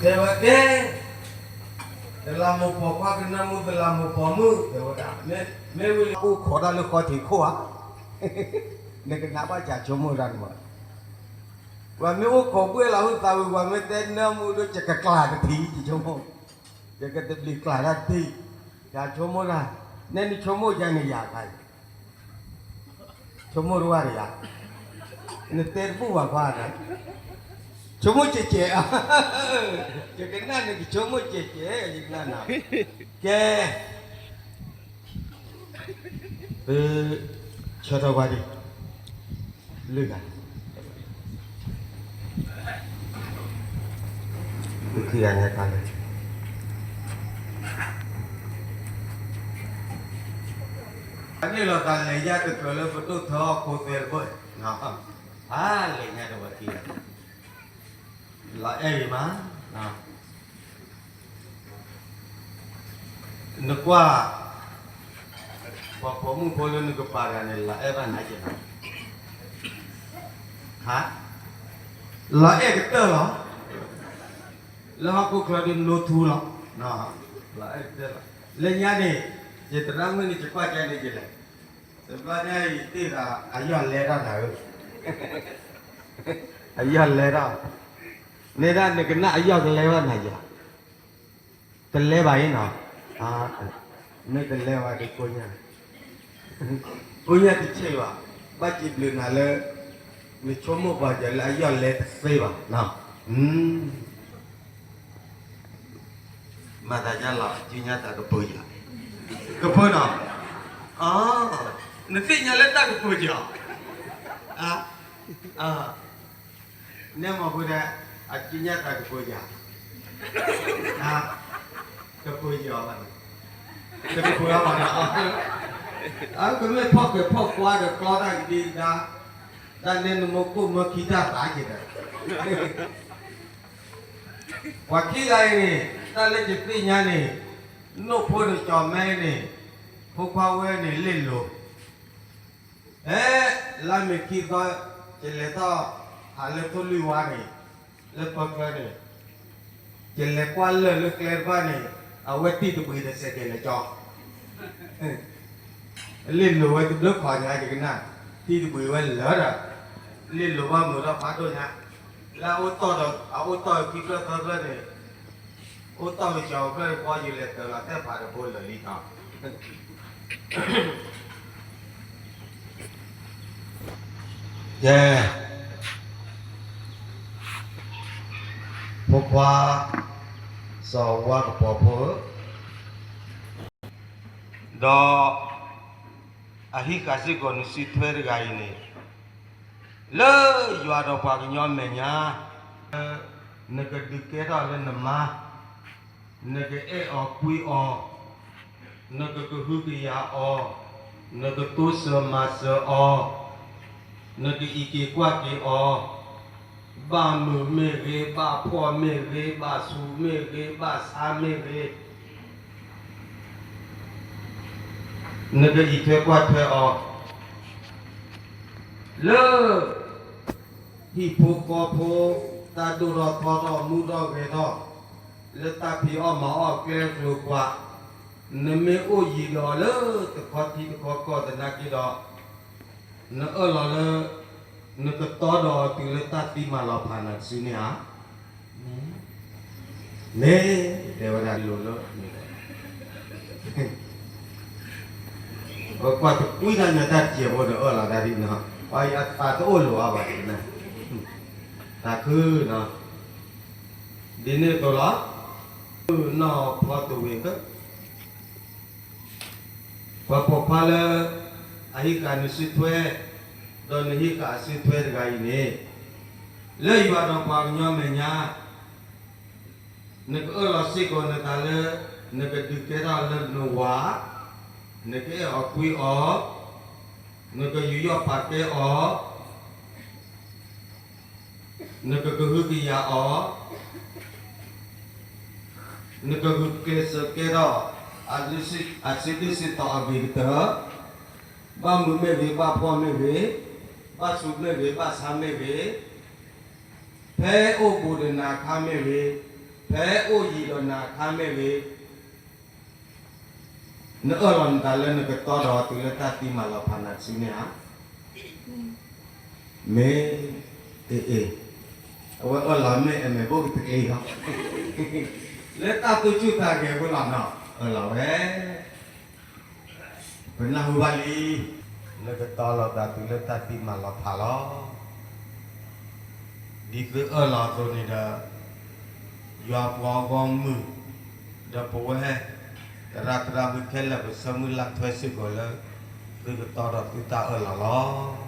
တဲဝဲကဲ, သလးမိၢ်ပိာ်ခွါကနၢမူ သလးမိၢ်ပိာ်မုၣ် တဲဝဲဒၣ်, မ့ၢ်ဝံၤလၢအိၣ်ခိးတၢ်လၢဃီထံးခိၣ်ဧါ, နကနၣ်ဘၣ်ယဆိကမိၣ်တၢ်န့ၣ်မး, ပှၤမ့ၢ်အိၣ်ခိးဘှဲၣ်လီၤဟုသးဝံၤ ပှၤမ့ၢ်တဲနၢမူဒီး ယကကျးတထံၣ် ယဆိကမိၣ်, ယကတဘျံးကျးတၢ်တထံၣ်, ယဆိကမိၣ်တၢ်, နဲနဆိကမိၣ်ယၤန့ၣ်ယၤခါအံၤ ဆိကမိၣ်တဝၢ်တယၤ, နတဲတဘူၣ်ဘၣ်ခွါန့ၣ်, ဆိကမိၣ်ကဲးကဲး, ယကနၣ်နကဆိကမိၣ်ကဲးကဲး ယကနၣ်နၤ, ကဲ, ပ, ဆၢထၢၣ်ဝါဒံး, လၢဂၤ ပခံဂၤညါခါန့ၣ်, အန့ၣ်လီၤသးလဲၤညါတကြၢးလၢပဒိၣ်ထၢဟီၣ်ခိၣ်သဲတဘိ, ဟါလဲၤညါတဝဲခံဂၤ, လီၤအဲၣ်ဂ့ၤမး, နကွၢ်, ပှၤပိာ်မုၣ်ဖိလၢနကပာ်တဂၤန့ၣ် လီၤအဲၣ်ဘၣ်နၤက့ၤလီၤ, ဟါ, လီၤအဲၣ်ကတၢၢ်လီၤ, လၢဟီၣ်ခိၣ်ချၢဒ်နိထူလီၤ, လီၤအဲၣ်ကတၢၢ်လီၤ, လၢညါန့ၣ်, ယသရၣ်မုၣ်န့ၣ် ယကွၢ်ကဲန့ၣ်ကလဲၣ်, တဘျီညါအံၤတ့ၢ်ဒီး အယီၢ်လဲတၢ်နၤဧၢ, အယီၢ်လဲတၢ်, နဲဒၣ်နကနၣ်အယီၢ်ကလဲဘၣ်နၤယၤ, တလဲဘၣ်အံၤနီၤ, မ့ၢ်တလဲဘၣ်ဒီးကိးညါ, ကိးညါတဆံးဘၣ်, ဘၣ်စံးဘျုးနၤလၢ နဆိကမိၣ်ပှၤယၤလၢအယီၢ်လဲတသ့ဘၣ်, မၤသးဒ်လီၤ ကၠံညါတၢ်ကပၢၤယၤ, ကပၢၤနီၤ, နသ့ၣ်ညါလၢတၢ်ကပၢၤယၤ, နဲမၤဖိဒၣ်, အကၠံညါတၢ်ကပၢၤယၤ, ကပၢၤယၤဘၣ်န့ၣ်, ကပၢၤဘၣ်န့ၣ်, အကမ့ၢ်ဖီၣ်က့ၤဖီၣ်ကွါဒီးကျီတၢ်ကဒံကဒါ, တၢ်နဲနမိၢ်ကိၣ်မၢခံတၢ်သးက့ၤဒီး ပှၤခံဂၤအံၤန့ၣ် တၢ်လၢယသ့ၣ်ညါန့ၣ်, နိၣ်ဖိဒီးကၠီၤမဲန့ၣ်, ဖိခွါဝဲန့ၣ်လ့ၣ်လိၤ, ဖဲလါမ့ၤခံသီ, ယလဲၤထီၣ်ဟးလၢထိၣ်လွံၢ်ဝါန့ၣ်, လၢပၢၤကျၢၤန့ၣ်, ယလဲၤကွၢ်လၢၢ်လၢကျဲတဖၣ်န့ၣ်, အဝဲတံၢ်တဘှံးဒီးစဲးကဲးလဲၤကၠီ လ့ၣ်လိၤဝဲတဘျုးခီၣ်ညါယကနၣ်, တံၢ်တဘှံးဝဲလၢာ်ဒီး, လ့ၣ်လိၤဘၣ်မုာ်ထီၣ်ဖးဒိၣ်ညါ, လၢအအိၣ်တီၢ်ဒီး အအိၣ်တီၢ်ခံဖျၢၣ်သၢဖျၢၣ်န့ၣ်, အိၣ်တီၢ်ကစီၤဖျၢၣ်တဘီယလဲၤတၢၤလီၤတဲဖးတဘိလၢာ်လံနီၤ, ကဲ, ဖိခွါ, စီၤဝါကပီၤဖိဧၢ, ဒီးအဟံးဃာ်စ့ၢ်ကီးနစုထွဲတဂၤအံၤန့ၣ်, လၢယွၤဒီးပှၤကညီအမဲာ်ညါ, နကဒုးကဲထီၣ်လၢနမါ, နကအဲၣ်အီၤကွံအီၤ, နကကဟုကယာ်အီၤ, နကတိစၢၤမၤစၢၤအီၤ, နကအံးက့ၤကွၢ်က့ၤအီၤ, ဘၣ်မုာ်မ့ၢ်ဂ့ၤ, ဘၣ်ဖှီၣ်မ့ၢ်ဂ့ၤ, ဘၣ်ဆူးမ့ၢ်ဂ့ၤ, ဘၣ်ဆါမ့ၢ်ဂ့ၤ, နကအံးထွဲကွၢ်ထွဲအီၤ, လၢ ဟံၣ်ဖိဃီဖိ, တၢ်ဒိၣ်ထီၣ်ထီထီၣ်မူထီၣ်ဂဲၤထီၣ်, လၢတၢ်ဖံးအီၣ်မၤအီၣ်ကျဲကျိၤကွာ်, နမ့ၢ်အိၣ်ယံၤလီၤလၢတခီထံတခီကီၢ်သနာ်က့ဒီး, နအၢၣ်လီၤလၢ နကတီဒီးအီၤတုၤလၢတၢ်သံမၤလီၤဖးနၤတစုန့ၣ်ဧါ. မ့ၢ်တဲဝဲဒၣ်လိၤလၢ ပကွၢ်တကွံတၢ်ညါတၢ်တစဲးဖိဒီးအၢၣ်လီၤတၢ်ဒ်နီၤ, ပှၤအသးတအိၣ်လိၤအါဘၣ်န့ၣ်, သးခုနီၤ, ဒ်န့ၣ်အသိးလီၤ, နီၢ်ဖီတဝ့ၤက ပှၤပိာ်ခွါလၢ အဟံးဃာ်နစုထွဲ, ဒီးနဟံးဃာ်အစုထွဲတဂၤအံၤန့ၣ်, လၢယွၤဒီးပှၤကညီမဲာ်ညါ, နကအၢၣ်လီၤစ့ၢ်ကီးနသးလၢ နကဒုးကဲထီၣ်လၢနဝၤ, နကအဲၣ်အီၤကွံအီၤ, နကယူးယီၣ်ပာ်ကဲအီၤ, နကကဟုကယာ်အီၤ, နကဂုာ်ကျဲးစၢးကဲထီၣ် အစုဒုၣ်စုတီၤအဂ့ၤကတၢၢ်, ဘၣ်မုာ်မ့ၢ်ဂ့ၤ, ဘၣ်ဖှီၣ်မ့ၢ်ဂ့ၤ, ဘၣ်ဆူးမ့ၢ်ဂ့ၤ, ဘၣ်ဆါမ့ၢ်ဂ့ၤ, ဖဲအိၣ်ဘူးဒီးနၤအခါမ့ၢ်ဂ့ၤ, ဖဲ ဖဲအိၣ်ယံၤဒီးနၤအခါမ့ၢ်ဂ့ၤ, နအၢၣ်လီၤနသးလၢနကတီဒီးတုၤလၢတၢ်သံမၤလီၤဖးနၤဆူန့ၣ်ဧါ. မ့ၢ်, အ့ၣ်အ့ၣ်, အဝဲအၢၣ်လီၤမ့ၢ်အမဲာ်ဘိၣ်ကတကျ့ၤလီၤ. လၢတၢ်သူၣ်ဆူၣ်သးဂဲၤအဃိလီၤနီၤ, အၢၣ်လီၤဝဲ ပနၢ်ဟူဘၣ်လံ, နကတီလီၤသးတုၤလၢတၢ်သံမၤလီၤဖးလီၤ. ဒ်သုအၢၣ်လီၤအသိးန့ၣ်ဒီး, ယွၤပှၤဂီၢ်မုၢ်, ဒီးပဝဲ, သရၣ်သရၣ်မုၣ်ခဲလၢာ် ပဆၢမုၢ်လၢ်ထွဲစ့ၢ်ကီးလၢ သုကတီဒီးသုတၢ်အၢၣ်လီၤလီၤ.